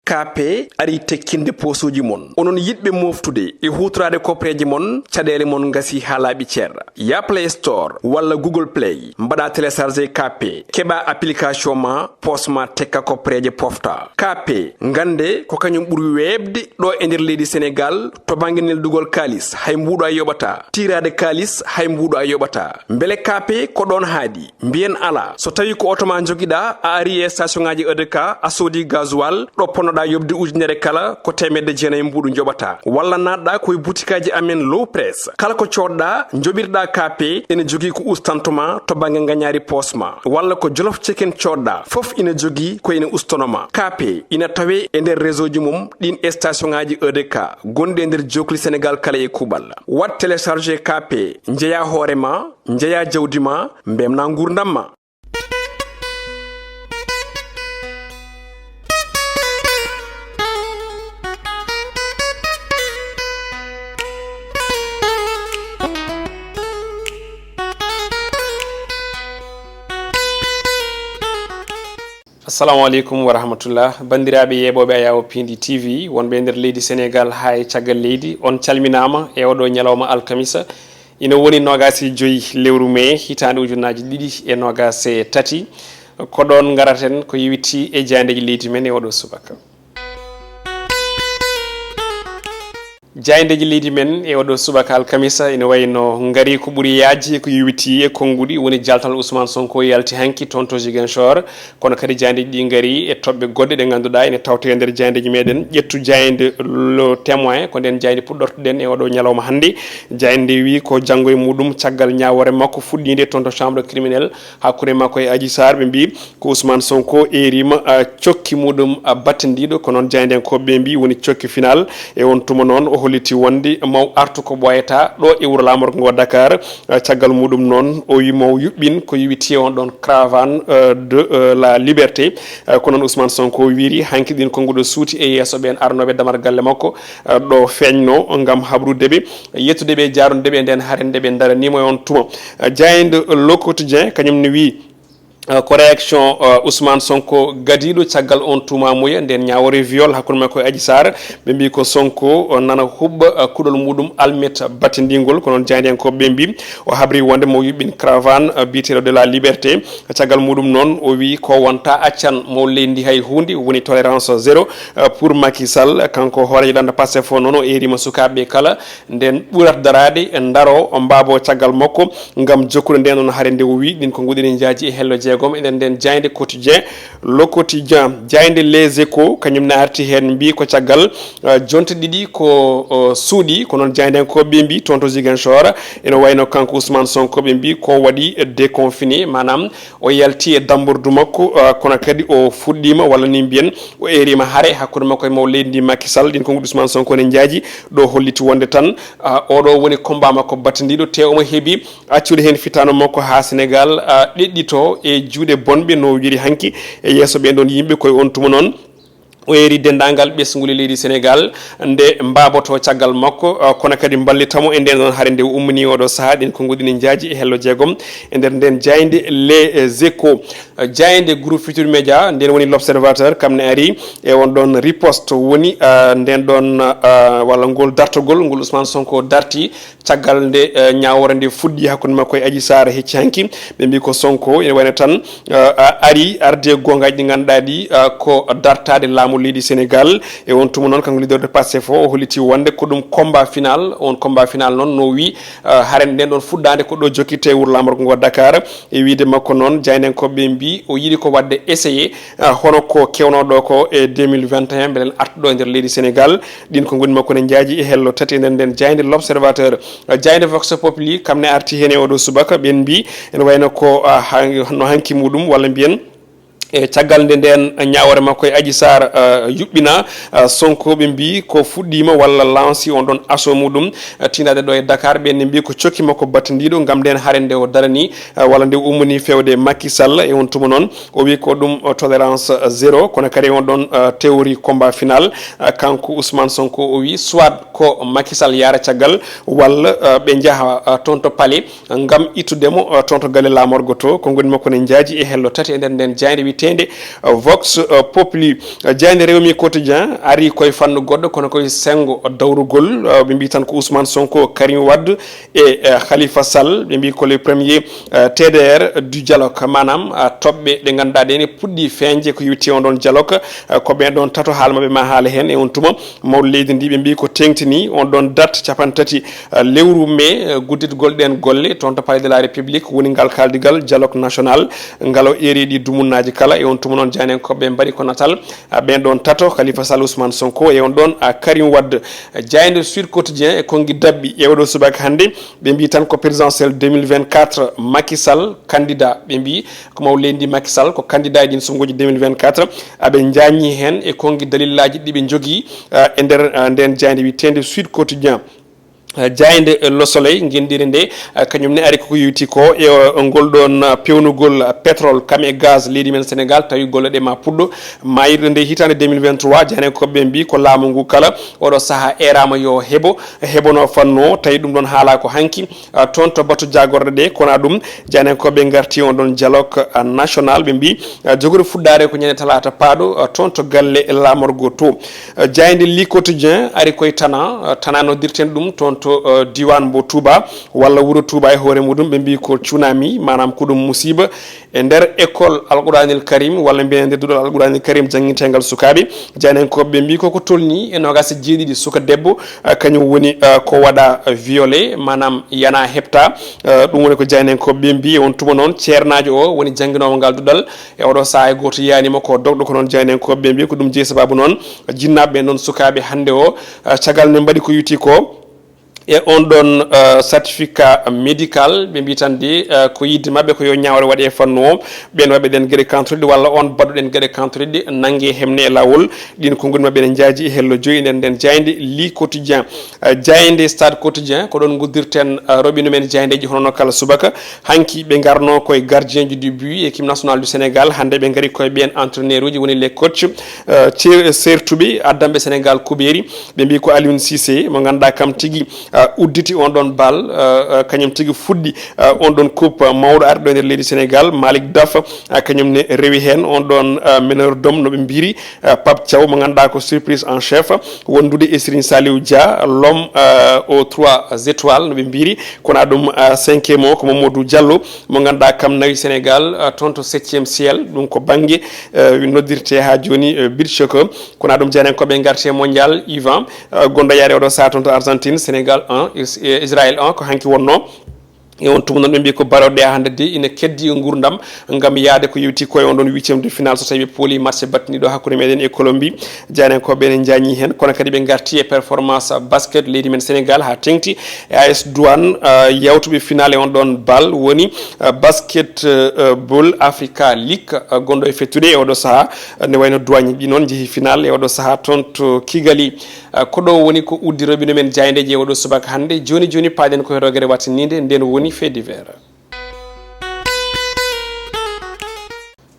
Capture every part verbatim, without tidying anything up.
K P ari tekkinde poosuuji mon. Onon yiɗɓe mooftude e huutoraade koppareeje mon, caɗeele mon ngasii haa laaɓi cer. Yah Play Store walla Google Play, mbaɗaa télécharger K P, keɓaa application ma, poos ma tekka koppareeje pofta. K P, ngannde ko kañum ɓuri weeɓde ɗo e nder leydi Senegaal to bannge neldugol kaalis, hay mbuuɗo a yoɓataa. Tiiraade kaalis, hay mbuuɗo a yoɓataa. Mbele K P ko ɗoon haaɗi? Mbiyen alaa. So tawii ko oto ma njogiɗaa, a arii e station ŋaaji E D K, a soodii gasoil, ɗo ponnoɗaa yoɓde ujunere kala, ko teemedde jeenayi mbuuɗu njoɓataa. Walla naatɗaa ko e butikaaji amen Low Press. Kala ko coodɗaa, njoɓirɗaa K P, ene jogii ko ustanto ma to bannge ngañaari poos ma. Walla ko Jolof Chicken coodɗaa, fof ina jogii ko ene ustono ma. K P ina tawee e nder réseau ji mum ɗiin e station ŋaaji E D K gonɗi e nder jookli Senegaal kala e kuuɓal. Waɗ télécharger K P, njeyaa hoore ma, njeyaa jawdi ma, mbeltinaa nguurndam ma. Assalamu aleykum wa rahmatullah. Banndiraaɓe yeeɓooɓe Ayawo Pindi T V, wonɓe e nder leydi Senegaal haa e caggal leydi, on calminaama e oɗo ñalawma alkamisa. Ina woni noogaas e joy lewru mee, hitaande ujunnaaji ɗiɗi e noogaas e tati. Ko ɗoon ngaraten ko yowiti e jaayndeeji leydi men e oɗo subaka. Jaayndeeji leydi men e oɗo subaka alkamisa ina wayi no ngari ko ɓuri yaajde ko yowiti e konnguɗi, woni jaltal Ousmane Sonko yalti hanki toon to Ziguinchor. Kono kadi jaayndeeji ɗi ngari e toɓɓe goɗɗe ɗe ngannduɗaa ene tawte e nder jaayndeeji meɗen. Ƴettu jaaynde Le Témoin, ko nden jaaynde puɗɗortoɗen e oɗo ñalawma hannde. Jaaynde wi ko janngo e muɗum caggal ñaawoore makko fuɗɗiinde toon to chambre criminelle hakkunde makko e Adji Sarr, ɓe mbi ko Ousmane Sonko eerima, a, cokki muɗum, a, battindiiɗo, ko noon jaayndenkooɓe ɓe mbi woni cokki final. E on tuma noon o holliti wonde maw artu ko ɓooyata ɗo e wuro laamorgo ngo Dakar. A, caggal muɗum noon o wi maw yuɓɓin ko yowiti e on ɗon caravane, euh, de, euh, la liberté. A, ko noon Ousmane Sonko wiiri hanki ɗin konnguɗo suuti e yeeso ɓeen arnooɓe damar galle makko, a, ɗo feeñno ngam habrude ɓe, yettude ɓe, jaarude ɓe e nden hare nde ɓe daraniimo e on tuma. A, jaaynde Le Quotidien kañum ne wi, a, ko réaction, a, Ousmane Sonko gadiiɗo caggal on tumamuya nden ñaawore viol hakkunde makko e Adji Sarr. Ɓe mbi ko Sonko, a, nana huɓɓa, a, kuɗol muɗum almet battindingol, ko noon jaayndenkooɓe ɓe mbi. O habri wonde mo yuɓɓin caravane, a, biyeteeɗo de la liberté. Caggal muɗum noon o wi ko wonta accan mo leydi hay huunde, woni tolérance zéro, a, pour Macky Sall. Kanko hooreejo ɗannda Pastef o noon o eerima sukaaɓe kala nden ɓurat daraade, ndaro, mbaabo caggal makko ngam jokkude nden ɗon hare nde o wi ɗin ko nguɗini njaaji e hello jeegom. Eɗen nden jaaynde Quotidien, Le Quotidien, jaaynde Les Échos, kañum ne arti heen mbi ko caggal, eh, jonte ɗiɗi ko, eh, suuɗi, ko noon jaayndenkooɓe mbi toon to Ziguinchor, ene wayno kanko Ousmane Sonko ɓe mbi ko waɗi déconfiné, maanaam o yalti e dambordu makko, eh, kono kadi o fuɗɗiima walla ni mbiyen o eerima hare hakkunde makko e maw leydi ndi Macky Sall. Ɗin ko nguɗi Ousmane Sonko ne njaaji ɗo holliti wonde tan, ah, oɗo woni combat makko battindiiɗo, te omo heɓi accude heen fitaano makko haa Senegaal, ah, ɗeɗɗito e juuɗe bonɓe no wiri hanki e yeeso ɓeen ɗon yimɓe. Koye on tuma noon o eeri denndaangal ɓesngu leydi Senegaal nde mbaaboto caggal makko, ah, kono kadi mballita mo e ndeen ɗon hare nde ummini oɗo sahaa. Ɗin ko nguɗini njaaji e hello jeegom e nder ndeen jaaynde Les Échos. Jaaynde Groupe Futurs Médias, nden woni L'Observateur, kam ne ari e on ɗon riposte woni, ah, nden ɗon, ah, walla ngol dartogol ngol Ousmane Sonko darti caggal nde, eh, ñaawore nde fuɗɗi hakkunde makko e Adji Sarr hecci hanki. Ɓe mbi ko Sonko ene wayno tan, ah, a-, ari arde goongaaji ɗi ngannduɗaa ɗi, ah, ko dartaade laamu leydi Senegaal. E on tuma noon kanko leader de Pastef o, o holliti wonde ko ɗum combat final. On combat final noon no wi, ah, hare nden ɗon fuɗɗaande ko ɗo jokkirte e wuro laamorgo ngo Dakar. E wiyde makko noon, jaayndenkooɓe ɓe mbi o yiɗi ko waɗde essayé, ah, hono ko kewnoo ɗo ko e deux mille vingt et un, mbele en arta ɗo e nder leydi Senegaal. Ɗin ko ngoni makko ne njaaji e hello tati e nder nden jaaynde L'Observateur. Ah, jaaynde Vox Populi, kam ne arti heen e oɗo subaka, ɓen mbi ene wayno ko, ah, han-, no hanki muɗum, walla mbiyen, e caggal nde nden ñaawore makko e Adji Sarr, ah, yuɓɓina, ah, Sonko, ɓe mbi ko fuɗɗiima walla lanci on ɗon aso muɗum, ah, tindaade ɗo e Dakar. Ɓen ne mbi ko cokki makko battindiiɗo ngam nden hare nde o darani, ah, walla nde o ummini fewde Macky Sall. E on tuma noon o wi ko ɗum, ah, tolérance zéro, kono kadi on ɗon, ah, théorie combat final, ah, kanko Ousmane Sonko o wi soit ko Macky Sall yaara caggal walla, ah, ɓe njaha, ah, toon to palais ngam ittude mo, eh, toon to galle laamorgo to. Ko ngoni makko ne njaaji e hello tati e nder nden jaaynde wi Teende, uh, Vox, uh, Populi. Uh, jaaynde Rewmi Quotidien ari koye fannu goɗɗo, kono koye senngo dawrugol, uh, ɓe mbii tan ko Ousmane Sonko, Karim Wade e, uh, Khalifa Sall. Ɓe mbii ko les premiers, uh, T D R du dialogue, maanaam, uh, toɓɓe ɗe ngannduɗaa ɗe ne puɗɗi feeñde ko yowiti on ɗon dialogue. Uh, ko ɓeen ɗon tato haala maɓɓe ma haala heen e on tuma. Mawɗo leydi ndi ɓe mbii ko teeŋtini on ɗon date capanɗe tati, uh, lewru mai, uh, gudditgol ɗeen golle toon to Palais de la République woni ngal kaaldigal dialogue national. Ngal o eeri ɗi dumunnaaji kala e on tuma noon jaayndiyankooɓe ɓe mbaɗi ko natal, uh, ɓeen ɗon tato Khalifa Sall, Ousmane Sonko e on ɗon, uh, Karim Wade. Uh, jaaynde Sud Quotidien e konngi daɓɓi e oɗo subaka hannde ɓe mbii tan ko présidentielle deux mille vingt-quatre Macky Sall candidat ɓe mbii ko mawɗo leydi ndi Macky Sall ko candidat e ɗin suɓngooji deux mille vingt-quatre. Aɓe njaññi heen e konngi dalillaaji ɗi ɓe njogii, uh, e nder, uh, ndeen jaaynde wiyeteende Sud Quotidien. Uh, jaaynde, uh, Le Soleil ngenndiire nde, uh, kañum ne ari koko yowiti ko e, uh, ngol ɗoon, uh, peewnugol, uh, pétrole kam e gaz leydi men Sénégal tawi golle ɗe ma puɗɗo maayirɗe nde hitaande deux mille vingt-trois. Jaayndiyankooɓe ɓe mbii ko laamu ngu kala oɗo sahaa eeraama yo heɓo, heɓono fannu o tawi ɗum ɗoon haalaa ko hanki, uh, toon to batu jaagorɗe ɗe. Kono ɗum jaayndiyankooɓe ngarti on ɗon dialogue, uh, national ɓe mbii, uh, jogori fuɗɗaade ko ñande talaata paaɗo, uh, toon to galle laamorgo to. Uh, jaaynde Le Quotidien ari koye Tana, uh, Tana noddirten ɗum toon to, uh, diiwaan mbo Touba walla wuro Touba e hoore muɗum ɓe mbii ko tsunami, maanaam ko ɗum musiba. E nder école Alquranil Karim walla mbiyen nder duɗal Alquranil Karim jannginteengal sukaaɓe, jaayndiyankooɓe ɓe mbii koko tolni e noogaas e jeeɗiɗi suka debbo, uh, kañum woni, uh, ko waɗa, uh, violé, maanaam yana heɓta. Uh, ɗum woni ko jaayndiyankooɓe ɓe mbii. E on tuma noon ceernaajo o woni jannginoowo ngal duɗal e oɗo sahaa e gooto yiyaani mo ko dogɗo, ko noon jaayndiyankooɓe ɓe mbii ko ɗum jeyi sabaabu noon jinnaaɓe ɓe noon sukaaɓe hannde o, uh, caggal nde mbaɗi ko yowiti ko e on ɗon, uh, certificat médical, ɓe mbii tan de, uh, ko yiɗde maɓɓe ko yo ñaawre waɗe e fannu o. Ɓeen waɗɓe ɗeen geɗe kantoriɗe walla on baɗɗo ɗeen geɗe kantoriɗe nannge hemne e laawol. Ɗiin konnguli maɓɓe ne njaaji e hello joyi nder ndeen jaaynde Le Quotidien. Uh, jaaynde Stade Quotidien ko ɗoon nguddirten, uh, roɓino men jaayndeeji hono no kala subaka. Hanki ɓe ngarno koye gardien ji du but, équipe nationale du Sénégal. Hannde ɓe ngari koye ɓeen entraîneur uji woni les coachs, uh, cer-, sertuɓe addanɓe Sénégal kuɓeeri. Ɓe mbii ko Aliou Cissé mo ngannduɗaa kam tigi, uh, udditi on ɗon bal, uh, uh, kañum tigi fuɗɗi, uh, on ɗon coupe, uh, mawɗo arɗo e nder leydi Sénégal, Malick Daf, uh, kañum ne rewi heen on ɗon, uh, meneur d'hommes no ɓe mbiiri, uh, Pape Thiaw mo ngannduɗaa ko surprise en chef, wondude e Serigne Saliou Dia, l'homme, uh, aux trois étoiles no ɓe mbiiri, kono ɗum, uh, cinquième o ko Mamadou Diallo mo ngannduɗaa kam nawi Sénégal, uh, toon to septième ciel, ɗum ko bannge, uh, noddirte haa jooni, uh, beach soccer. Kono ɗum jaayndiyankooɓe ngarti e mondial U vingt, uh, gonɗo yaade oɗo sahaa toon to Argentine, Sénégal un, Is-, e Israël un ko hanki wonno. E on tuma noon ɓe mbii ko baroɗe hannde de ina keddi e nguurndam ngam yahde ko yowiti koye on ɗon huitième de finale so tawi ɓe pooli match battiniiɗo hakkunde meɗen e Colombie. Jaayndiyankooɓe ɓe ne njaññi heen, kono kadi ɓe ngarti e performance basket leydi men Sénégal haa teeŋti e A S Douane, uh, yawtuɓe finale on ɗon bal woni, uh, basket, uh, uh, ball Africa League, uh, gonɗo e fettude e oɗo sahaa, uh, nde wayno Douane ɗi noon njehi finale e oɗo sahaa toon to Kigali. Uh, ko ɗo woni ko uddi roɓino men jaayndeeji e oɗo subaka hannde. Jooni jooni paaɗen ko e rogere wattiniinde, nden woni fait divers.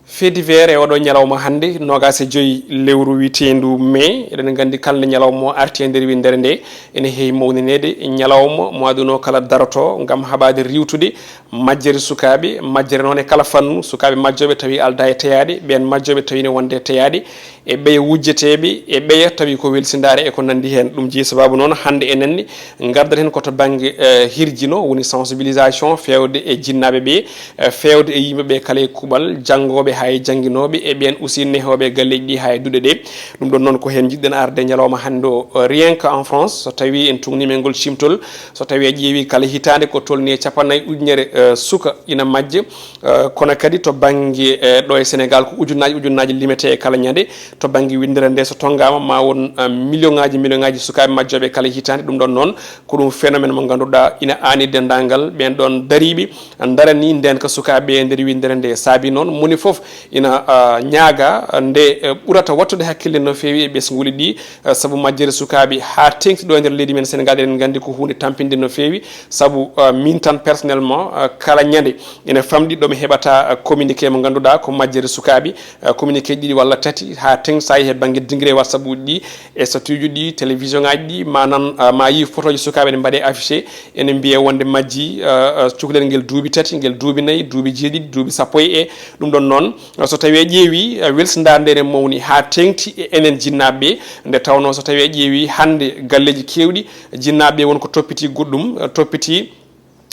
Fait divers e oɗo ñalawma hannde, noogaas e joyi lewru wiyeteendu mai, eɗen nganndi kala nde ñalawma o arti e nder winndere nde, ene heewi mawnineede. Ñalawma mo aduna o kala daroto ngam haɓaade riiwtude majjere sukaaɓe, majjere noon e kala fannu, sukaaɓe majjooɓe tawi aldaa e teyaaɗe, ɓeen majjooɓe tawi ne wonde e teyaaɗe, e ɓeya wujjeteeɓe, e ɓeya tawi ko welsindaare e ko nanndi heen. Ɗum jeyi sabaabu noon hannde enen ne ngardaten ko to bannge, eh, hirjino, woni sensibilisation, feewde e jinnaaɓe ɓe, eh, feewde e yimɓe ɓe kala e kuuɓal, janngooɓe haa e jannginooɓe, e ɓeen aussi nehooɓe e galleeji ɗi haa e duɗe ɗe. Ɗum ɗoon noon ko heen njiɗɗen arde ñalawma hannde o, eh, rien que en France, so tawii en tuugniima e ngol ciimtol, so tawii a ƴeewii kala hitaande ko tolnii e cappanɗe nayi ujunere, eh, suka ina majja, eh, kono kadi to bannge, eh, ɗo e Sénégal ko ujunnaaji ujunnaaji limetee e kala ñande. To bannge winndere nde so tonngaama ma won, eh, millionnaaji millionnaaji sukaaɓe majjooɓe kala hitaande. Ɗum ɗoon noon ko ɗum phénomène mo ngannduɗaa ina aani denndaangal ɓeen ɗoon dariiɓe ndaranii ndeenka sukaaɓe e nder winndere nde. Saabi noon moni fof ina, ah, ñaaga nde, eh, ɓurata waɗtude hakkille no feewi e ɓesnguuli ɗi, eh, sabu majjere sukaaɓe haa teeŋti ɗo e nder leydi men Sénégal, eɗen nganndi ko huunde tampinde no feewi, sabu, eh, min tan personnellement, eh, kala ñande ina famɗi ɗo mi heɓata, eh, communiqué mo ngannduɗaa ko majjere sukaaɓe, eh, communiqué ɗiɗi walla tati haa teeŋti, so a yehii e bannge degré WhatsApp uji ɗi, e statut uji ɗi, télévision ŋaaji ɗi, ma nan, eh, ma yii photo ji sukaaɓe ne mbaɗee affiché, ene mbiyee wonde majjii, eh, eh, cukalel ngel duuɓi tati, ngel duuɓi nayi, duuɓi jeeɗiɗi, duuɓi sappo e, e ɗum ɗoon noon, So tawii a ƴeewii, eh, welsindaare nde ene mawni haa teeŋti e enen jinnaaɓe ɓe, nde tawnoo so tawii a ƴeewii hannde galleeji keewɗi, jinnaaɓe ɓe won ko toppiti goɗɗum, eh, toppiti,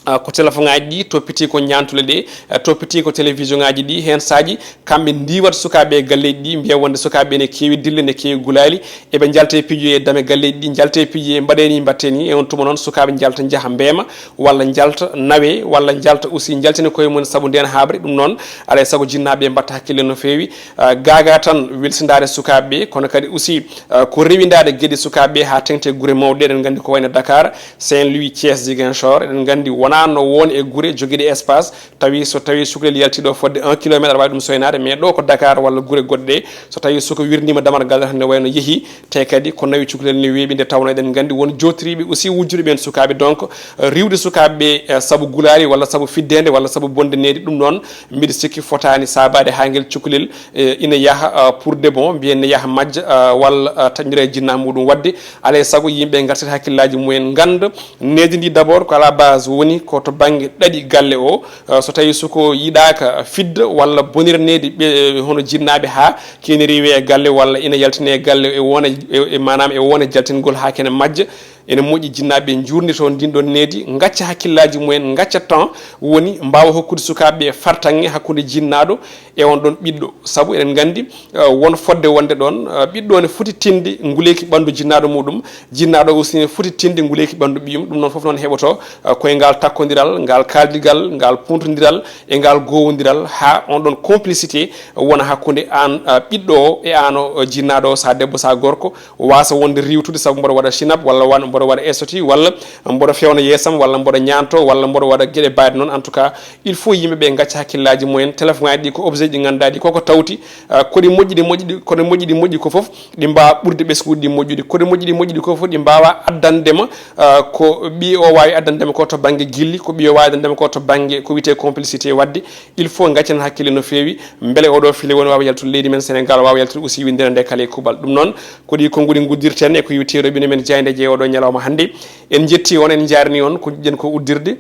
ah, ko telefoŋaaji ɗi, toppiti ko ñaantule ɗe, eh, toppiti ko télévision ŋaaji ɗi. Heen saaji kamɓe ndiiwata sukaaɓe e galleeji ɗi, mbiya wonde sukaaɓe ene keewi dille, ene keewi gulaali, eɓe njalta e piijo e dame galleeji ɗi, njalta e piijo e mbaɗee ni, mbaɗtee ni. E on tuma noon sukaaɓe njalta njaha mbeema, walla njalta nawe, walla njalta aussi njaltina koye mum sabu ndeen haaɓre. Ɗum noon, alaa e sago jinnaaɓe ɓe mbaɗta hakkille no feewi. Ah, gaagaa tan welsindaare sukaaɓe ɓe, kono kadi aussi, ah, ko rewindaade geɗe sukaaɓe ɓe haa teeŋti e gure mawɗe. Eɗen nganndi ko wayno Dakar, Saint-Louis, Thiès, Ziguinchor. Eɗen nganndi wonaa no won e gure jogiiɗe espace, tawi so tawi cukalel yaltii ɗo fodde un kilomètre aɗa waawi ɗum soynaade, mais ɗo ko Dakar walla gure goɗɗe ɗe, so tawi suka wirniima damal galle tan ne wayno yehi, te kadi ko nawi cukalel ne weeɓi, nde tawnoo eɗen nganndi won jootiriiɓe aussi wujjude ɓeen sukaaɓe. Donc, eh, riiwde sukaaɓe ɓe, eh, sabu gulaali walla sabu fiddeende walla sabu bonde needi, ɗum noon mbiɗa sikki fotaani saabaade haa ngel cukalel, eh, ina yaha, eh, pour de bon, mbiyen ne yaha majja, eh, walla, eh, taƴondira e jinnaa muɗum. Waɗde alaa e sago yimɓe ngartira hakkillaaji mumen, ngannda needi ndi d'abord ko à la base woni ko to bannge ɗaɗi galle o. Eh, so tawii suka yiɗaaka fidda walla bonira needi ɓe, eh, hono jinnaaɓe haa keeniri wiyee galle walla ina yaltinee galle e wona, e, e maanaam e wona jaltingol haa kene majja, ene moƴƴi jinnaaɓe ɓe njuurnitoo ndin ɗon needi, ngacca hakkillaaji mumen, ngacca temps woni mbaawa hokkude sukaaɓe ɓe fartaŋŋe hakkunde jinnaaɗo e on ɗon ɓiɗɗo. Sabu eɗen nganndi, eh, won fodde wonde ɗon, eh, ɓiɗɗo ne foti tinde nguleeki ɓanndu jinnaaɗo muɗum, jinnaaɗo aussi ne foti tinde nguleeki ɓanndu ɓiyum. Ɗum noon fof noon heɓoto, eh, koye ngal takkondiral, ngal kaaldigal, ngal puntondiral e ngal gowondiral, haa on ɗon complicité wona hakkunde aan, eh, ɓiɗɗo o e aan o, eh, jinnaaɗo o, so a debbo, so a gorko, waasa wonde riiwtude sabu mboɗo waɗa chin-up walla wan-, mboɗo waɗa esthétique walla mboɗo fewna yeesam walla mboɗo ñaanto walla mboɗo waɗa geɗe baɗe noon. En tout cas, il faut yimɓe ɓe ngacca hakkillaaji mumen. Téléphone ŋaaji ɗi ko objet ji ɗi ngannduɗaa ɗi koko tawti, ah, ko ɗi moƴƴi ɗi moƴƴi ɗi, kono moƴƴi ɗi moƴƴi ko fof ɗi mbaawa ɓurde ɓesnguuji ɗi moƴƴude. Ko ɗi moƴƴi ɗi moƴƴi ɗi ko fof ɗi mbaawa addande ma, ah, ko ɓiy o waawi addande ma ko to bannge gilli, ko ɓiy o waawi addande ma ko to bannge ko wiyetee complicité. Waɗde il faut ngaccen hakkille no feewi, mbele oɗo file woni waawa yaltude leydi men Sénégal, waawa yaltude aussi winndere nde kala e kuuɓal. Ɗum noon, ko ɗi konnguɗi nguddirten e ko yowiti e robinet men jaayndeeji e oɗo ñalawma hannde. En njetti on, en njaarni on, ko jiɗɗen ko uddirde.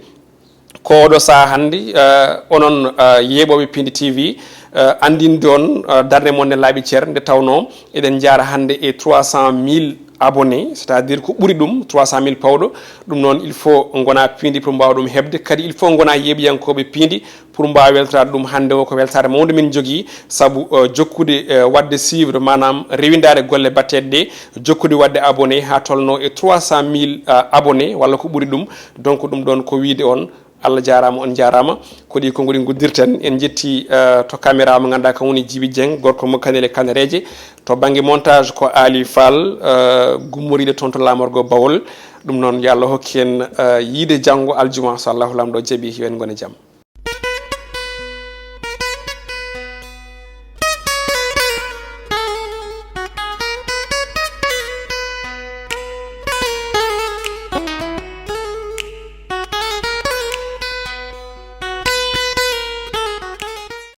Ko oɗo sahaa hannde, eh, onon, eh, yeeɓooɓe Piindi T V, eh, anndinde on, eh, darnde mon ne laaɓi cer, nde tawnoo eɗen njaara hannde e trois cent mille abonnés, c'est-à-dire ko ɓuri ɗum, trois cent mille pawɗo. Ɗum noon, il faut ngona piindi pour mbaawa ɗum heɓde. Kadi, il faut ngona yeeɓiyankooɓe piindi pour mbaawa weltoraade ɗum. Hannde o ko weltaare mawnde min njogii, sabu, eh, jokkude, eh, waɗde suivre, maanaam rewindaade golle baɗteeɗe ɗe, jokkude waɗde abonné haa tolnoo e trois cent mille, eh, abonnés walla ko ɓuri ɗum. Donc, ɗum ɗoon ko wiyde on, Allah jaaraama, on njaaraama. Ko ɗi konnguɗi nguddirten. En njetti, eh, to caméra mo ngannduɗaa kam woni Jibi Dieng, gorko mo Kanel e Kanereeje. To bannge montage ko Ali Fall, eh, gummoriiɗo toon to laamorgo Bawol. Ɗum noon, yo Allah hokku en, eh, yiyde janngo aljuma, so Allahu Laamɗo jaɓi, yo en ngon e jam.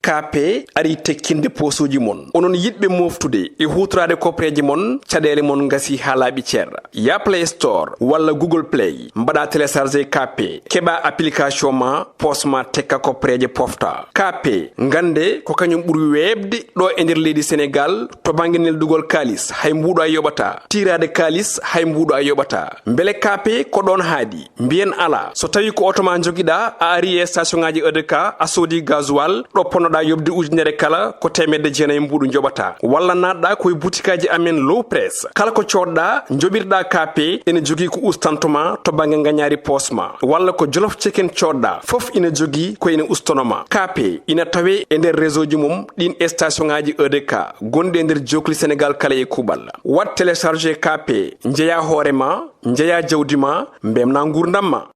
K P ari tekkinde posuuji mon. Onon yiɗɓe moftude e huutoraade koppereeje mon, caɗeele mon ngasi haa laaɓi cer. Ya Play Store walla Google Play, mbaɗa télécharger K P, keɓa application ma, pos ma tekka koppereeje pofta. K P, ngannde ko kañum ɓuri weeɓde ɗo e nder leydi Senegal to bannge neldugol kaalis, hay mbuuɗo a yoɓata. Tiiraade kaalis, hay mbuuɗo a yoɓata. Mbele K P ko ɗoon haaɗi? Mbiyen alaa. So tawi ko oto ma njogiɗa, a ari e station ŋaaji E D K, a soodi gasoil, ɗo ponnoɗa yoɓde ujunere kala, ko teemedde jeenayi mbuuɗu njoɓata. Walla naatɗa ko e butikaaji amen Low Press. Kala ko coodɗa, njoɓirɗa K P, ene jogii ko ustanto ma to bannge ngañaari poos ma. Walla ko Jolof Chicken coodɗa, fof ina jogii ko ene ustono ma. K P ina tawe e nder réseau ji mum ɗin e station ŋaaji E D K gonɗi e nder jookli Senegal kala e kuuɓal. Waɗ télécharger K P, njeya hoore ma, njeya jawdi ma, mbemna nguurndam ma.